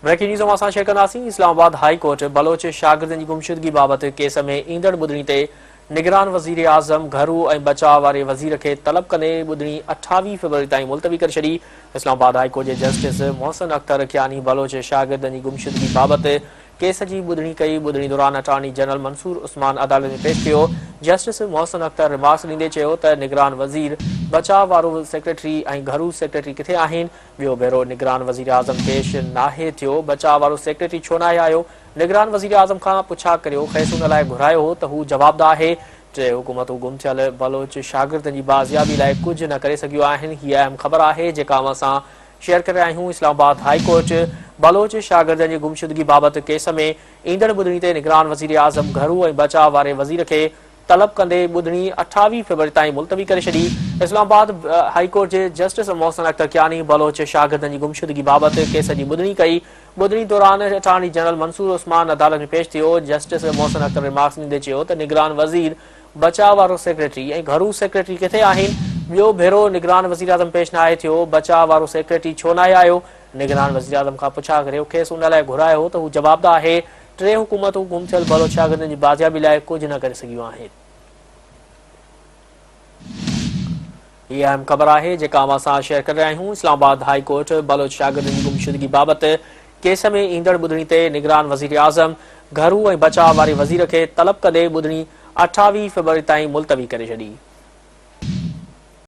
Breaking news اوهان سان share ڪنداسين اسلام آباد هائي ڪورٽ بلوچ شاگردن جي گمشدگي بابت ڪيس ۾ ايندڙ ٻڌڻي تي نگران وزيراعظم گهرو ۽ بچاء واري وزير کي طلب ڪندي ٻڌڻي 28 فيبروري تائين ملتوي ڪري ڇڏي. اسلام آباد هائي ڪورٽ جي جسٽس محسن اختر ڪياني بلوچ شاگردن جي گمشدگي بابت ڪيس جي ٻڌڻي ڪئي. ٻڌڻي دوران اٽارني جنرل منصور عثمان عدالت ۾ پيش ٿيو. جسٽس محسن اختر ريمارڪس ڏيندي چيو ته نگران وزير، بچاء وارو سيڪريٽري ۽ گهرو سيڪريٽري ڪٿي آهن؟ ٻيو ڀيرو نگران وزيراعظم پيش ناهي ٿيو، بچاء وارو سيڪريٽري ڇو ناهي آيو؟ نگران وزيراعظم کان پڇا ڪريو، کيس ان لاء گهرايو هو ته هو جوابده آهي. ٽي حڪومتون گم ٿيل بلوچ شاگردن جي بازيابي لاء ڪجهه نه ڪري سگهيون آهن، هيء اهم خبر آهي جيڪا اوهان سان شيئر ڪري رهيا آهيون، اسلام آباد هائي ڪورٽ بلوچ شاگردن جي گمشدگي بابت ڪيس ۾ ايندڙ ٻڌڻي تي نگران وزيراعظم گهرو ۽ بچاء واري وزير کي طلب ڪندي ٻڌڻي 28 فيبروري تائين ملتوي ڪري ڇڏي. اسلام آباد هائي ڪورٽ جي جسٽس محسن اختر ڪياني بلوچ شاگردن جي گمشدگي بابت ڪيس جي ٻڌڻي ڪئي. ٻڌڻي دوران اٽارني جنرل منصور عثمان عدالت ۾ پيش ٿيو. جسٽس محسن اختر ريمارڪس ڏيندي چيو ته نگران وزير، بچاء وارو سيڪريٽري ۽ گهرو سيڪريٽري ڪٿي آهن؟ ٻيو ڀيرو نگران وزيراعظم پيش ناهي ٿيو، بچاء وارو سيڪريٽري ڇو ناهي آيو؟ نگران وزيراعظم کان پڇا ڪريو، کيس ان لاء گهرايو هو ته هو جوابده آهي. ٽي حڪومتون گم ٿيل بلوچ شاگردن جي بازيابي لاء ڪجهه نه ڪري سگهيون آهن. هي اهم خبر آهي جيڪا اوهان سان شيئر ڪري رهيا آهيون. اسلام آباد هائي ڪورٽ بلوچ شاگردن جي گمشدگي بابت ڪيس ۾ ايندڙ ٻڌڻي تي نگران وزيراعظم، گهرو ۽ بچاء واري وزير کي طلب ڪندي ٻڌڻي 28 فيبروري تائين ملتوي ڪري ڇڏي.